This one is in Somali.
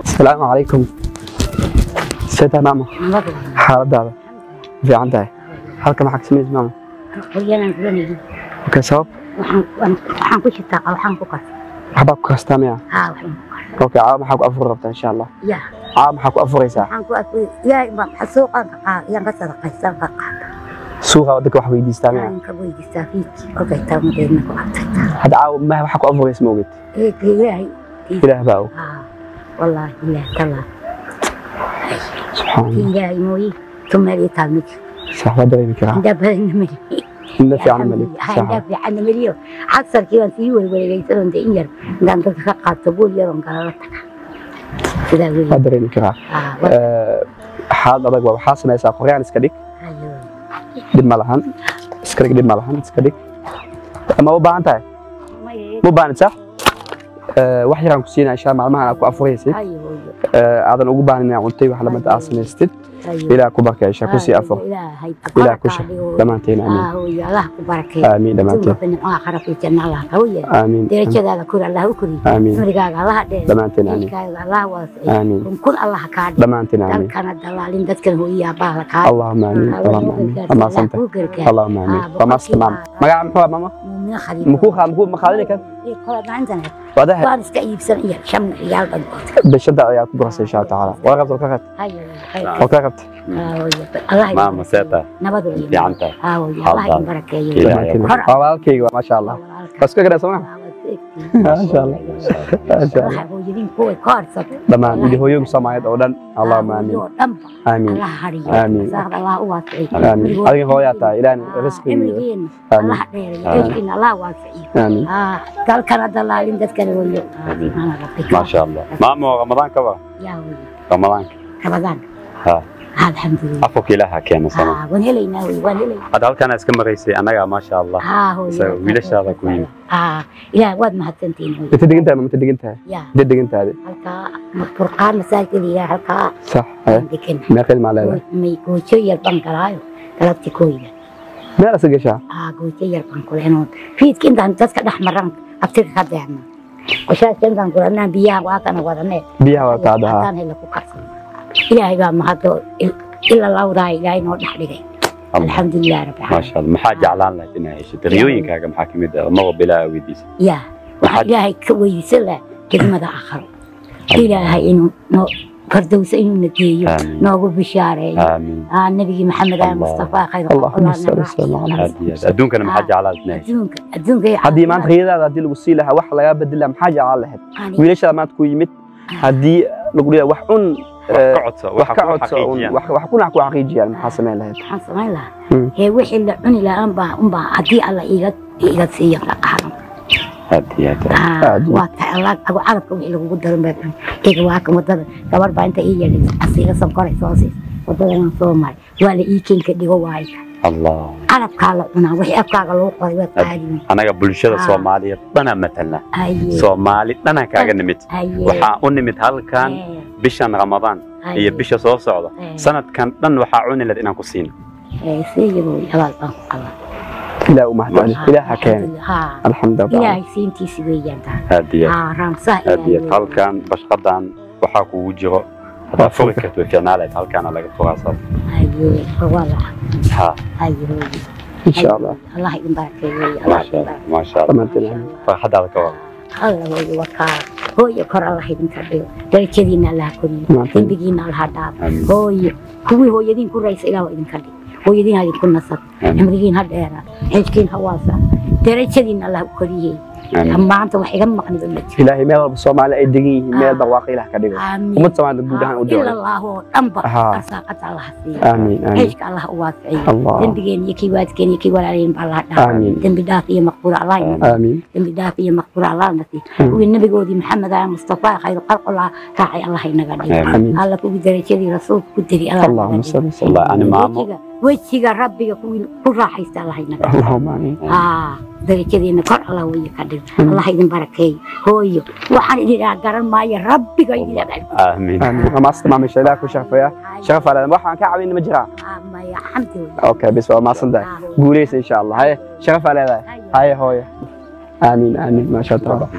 Asalaamu calaykum. Seetaa maama, xaaladaada fiican tahay? Halka maxaa ka samaysa, maama? Qoryaan guranayay. Okay, sabab? Waxaan ku shitaa, waxaan ku karsaa. Waxbaa ku kastaa miya? Haa, waxaan ku karsaa. Okay, caawa maxaa ku afuri rabtaa, insha Allah? Ya. Caawa maxaa ku afuraysaa? Waxaan ku afuri ilaahay baan suuqaan ka qaad yaan ka sadaqaystaan ka qaata. Suuqa dadka wax weydiistaa miya? Aan ka weydiistaa fiidkii kolkay taamudeedna ku abtirtaa. Hadda caawa ma waxaa ku afuraysa ma ogid? Ee, Ilaahay. Ilaah baa og. Haa, wallaahi, ilaahi talaa. Subxaan Allah. Ilaahay mooye tumeel iyo taalmid. Sax, waa dareemi karaa. Indhaa badanna mali. Indha fiican mali. Haa, indhaa fiicanna maliyo. Casarkii baan sii welweleegaysanoo de in yar intaan dadka ka qaato buul yaroon galala taga sidaa weeye. Waa dareemi karaa. Haa, waa. Xaalad adag waa. Waxaa samaysaa, qoryaan iska dhig. Hayo. Dhib ma lahan, iska dhig. Dhib ma lahan, iska dhig. Ama u baahan tahay? Maye. Ma u baahnid? Sax. Wax yaraan ku siinaa, insha maalmahan aad ku afuraysid. Hayo hooyo. Aadan ugu baahan inaad cuntay wax lamid aad samaystid. Hayo. Ilaah ku barkeeyo, ku sii afur. Ilaahay. Ilaah ku shak dhammaanteen, aamiin. Haa hooyo, Allah ku barakeeyo. Aamiin dhammaanteen. Adduunka nimco, aakhira fi janna Allah ka yeelo. Aamiin. Darajadaada kor Allah u koriyo. Aamiin. Cumrigaaga Allah dheer. Dhammaanteen, aamiin. Ilkaaga Allah waasiciyo. Aamiin. Kun Allah kaa dhigo. Dhammaanteen, aamiin. Dalkana dalaalin dadkan hooyo aabbaha la kaa. Allahuma aamiin, allahuma aamiin. Waa mahadsantahay. Allahuma aamiin, waa mahadsantahay, maama. Magaca muxuu ah, maama? Muumina Khaliif. Makuu makuu ma qaadani kar? Kala gacantan. Wadaha. Waan iska iibsan iyo shan ciyaal baan gootay. Bishada ayaa ku gorsay, insha Allah tacaala. Waa qabta, ka qabta. Hayo, hayo. Waa ka qabta. Haa hooyo, Allah. Maama, see tahay? Nabad weeye. Fiican tahay? Haa hooyo, Allah idin barakeeyo. Ilaahay. Kor. Waa walaalkayga waa, maasha Allah. Waa iska garaa soo ma? Maasha Allah, maasha Allah. Hooyadin kuway ka harsatay. Dhammaan iyo hooyooyinka Soomaaliyeed oo dhan, allahuma aamiin. Oo dhanba. Aamiin. Allah hariyo. Aamiin. Saaqda Allah u waasiciyo. Aamiin. Adiga hooyaa tahay, ilaahna risqiga iyo Cimrigeena Aamiin. Allah dheereeyo, ceeshkiina Allah waasiciyo. Aamiin. Haa, dalkana dalaalin dadkana hooyo. Aamiin. Subxaana rabbika. Maasha Allah, maamo. Ramadaanka ba? Yaa hooyo. Ramadaanka. Ramadaanka. Ha. Alxamdulilah. Afurka ilaaha keena sama. Haa, waan helaynaa hooyo, waan helaynaa. Hadda halkaan iska maraysay annaga, maasha Allah. Haa hooyo. Isaga wiilashaada ku yimid. Haa, ilaah waad mahadsantihiin hooyo. Inta degan tahay, ma inta degan tahay? Yaa. Inta degan tahay? Halkaa Furqaan masaajidka la yidhaha halkaa. Sax eh. Degan. Meeqa ilmaa leedahay? May, goojo yar baan galaayo galabti kooyda. Meel asa gashaa? Haa, goojo yar baan kuleenoo fiidka intaan dadka dhex maran abtirka ka deexna qoshaashka intaan kulanaa biyaha waa kana wadanee. Biyaha waa taada. Haddaan hela ku karsan. Ilaahay baa mahaddo ila lawdaa Ilaahay noo dhex dhigay, alxamdulilah rabbi. Maasha Allah. Maxaa jeclaan lahayd inaad heshid? Riyooyinkaaga maxaa kamid ah maba bilaa weydiisa? Yaa, waxaa Ilaahay ka weydiisan lahaa jannada aakhiro Ilaahay inuu noo fardowsa inuu na geeyo. Aamiin. Noogu bishaareeyo. Aamiin. Aa, nabigii Maxamed ah Allah. Mustafaa khayr. Allahuma salli wasallam calaa. Aad iyo aad. Adduunkana maxaa jeclaan lahayd inaad heshid? Adduunka iyo Haddii maanta riyadaada haddii lagu sii lahaa, wax lagaa bedeli lahaa, maxaa jeclaan lahayd? Aniga- Wiilashaada maanta ku yimid, haddii lagu leeyahay wax cun Wax ka codso. Wax ka ku codso un, xaqiijiyaan. wax kuna ku xaqiijiyaan, maxaa samayn lahayd? Maxaan samayn lahaa? Mm. Hee, wixii la cuni lahaa unbaa haddii Alla iiga siiyo ka qaadan. Aad iyo aad. Aa, Aad. Waa tahay Allah agu carabka wixii lagugu daran baa cuni. Iga waa kan wadada gabar baa inta ii yeedhay asiiga sonkoray soo siis wadadan soo maray waa la ii keenka dhigo waayo. Allah. Carabkaa la cunaa, wixii afkaaga lagu qoray waa qaadin. Anaga bulshada Ah. Soomaaliyeed dhanaa matalna. Haye. Soomaali dhanaa kaaga nimid. Haye. Waxaa u nimid halkan bishan Ramadaan Haye. iyo bisha soo socda. Eh. Sanadkan dhan waxaa cuni lahayd inaan ku siino. Ee, siiyo abaal baan ku qabaa. Ilaah u mahadceli, Ilaah ha keenay. Haa. Alxamdulilah. Ilaahay siintiisi weeyaan taa. Aad iyo aad. Haa, raamsaha. Aad iyo aad. Ilaahay. Halkan bashqadan waxaa kugu jiro, haddaad furi karto way fiicnaa lahayd. Halkaana laga furaa saas. Haye, waa lacag. Ha. Haye hooyo. Insha Allah. Allah idin barakeeyo, Allah Maasha idin Allah, barakeeyo. maasha Allah. Dhammaanteen aamiin. Farxadaada ka waran? Allah hooyo, wakaa hooyo, kor Allah idinka dhigo, darajadiina Allah koriyo. Dhammaanteen. Dembigiina Allah dhaaf. Amiin. Hooyo, kuwii hooyadiin ku raysa Ilaah waa idinka dhig, hooyadiin ha idinku nasab. Amiin. Cimrigiin ha dheera, xeejkiin ha waasa, darajadiina Allah u koriyey. Amiin. Maanta wax iga maqniba ma jiro. Ilaahay meel walba Soomaali ay degan yihiin meel barwaaqo Ilaah ka dhigo. Aamiin. Ummad Soomaaliya guud ahaan u ila ducay. Allah oo dhanba Haa. arsaaqada Allah siiyo. Aamiin, aamiin. Xeejka Allah u waasiciyo. Allah. Dembigeen iyo kii waalidkeen iyo kii walaalaheen ba Allah dhaaf. Aamiin. Dembi dhaaf iyo maqbuura Allah inoo Aamiin. dembi dhaaf iyo maqbuura Allah na siiyo. Kuwii nabigoodii Maxamed ah Mustafa khayr khalqullah raacay Allah inaga dhigo. Aamiin. Alla kuwii darajadii rasuulka ku diri Allah Allahuma inaga dhigo. salli wasallam. Wallahi ani maamo Wejiga rabbiga kuwii ku raaxaysta Allah inaga dhigo. Allahuma aamiin. Haa. Darajadiina kor Allah wiyo ka dhigo. Allah idin barakeeyo. Hooyo, waxaan idin idhaa garan maayo, rabbiga idin abaal. Aamiin. Aamin. Waa maasanta maamisha, ilaah ku sharfaya. Sharaf ala waxaan ka caawin ma jiraa? Maya, xamdi wey. Okay, bis waa maasantahay. Guuleysa insha Allah. Haye, sharaf aa leedahay. Haye hooyo. Aamin, aamin, maasha Allah.